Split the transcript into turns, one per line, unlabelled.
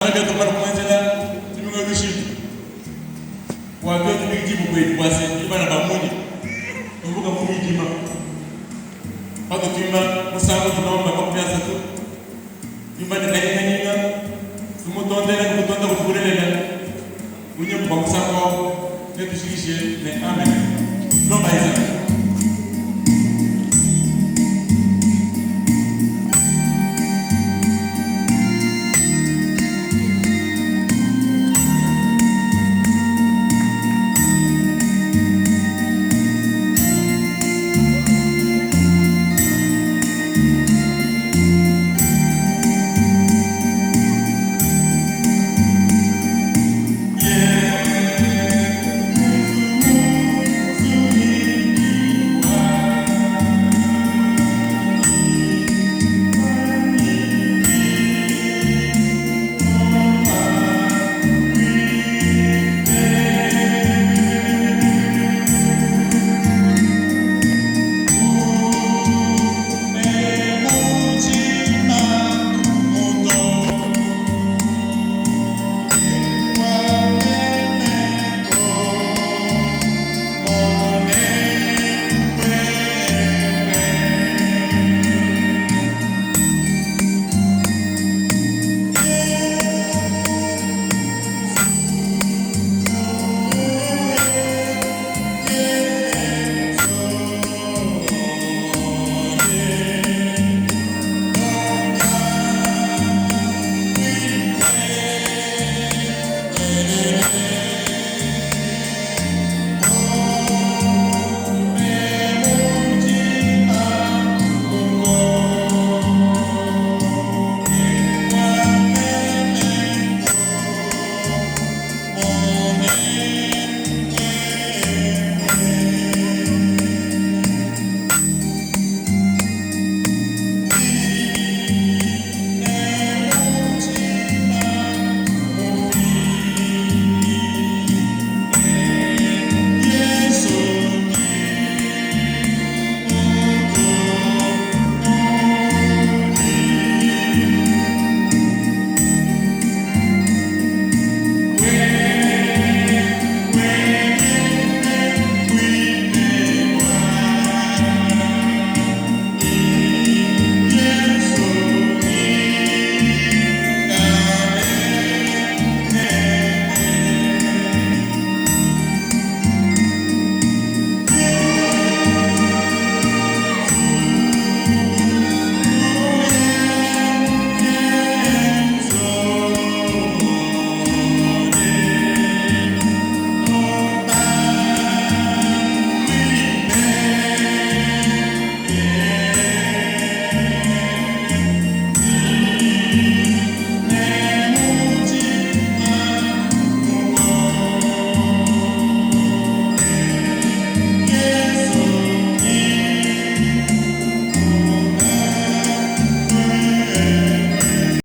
Bana tumana kumuenzela lumingu lushintu bua tuetu bikidibue kuetu bua se tudi bana ba munya tumbuka mu midima patutuimba musambu tulomba 30 tuimba ne kanyinganyinga tumutondela ne kutonda kudi bulelela kunyima kua musambu au netushikishe ne amen. Lomba Nzambi.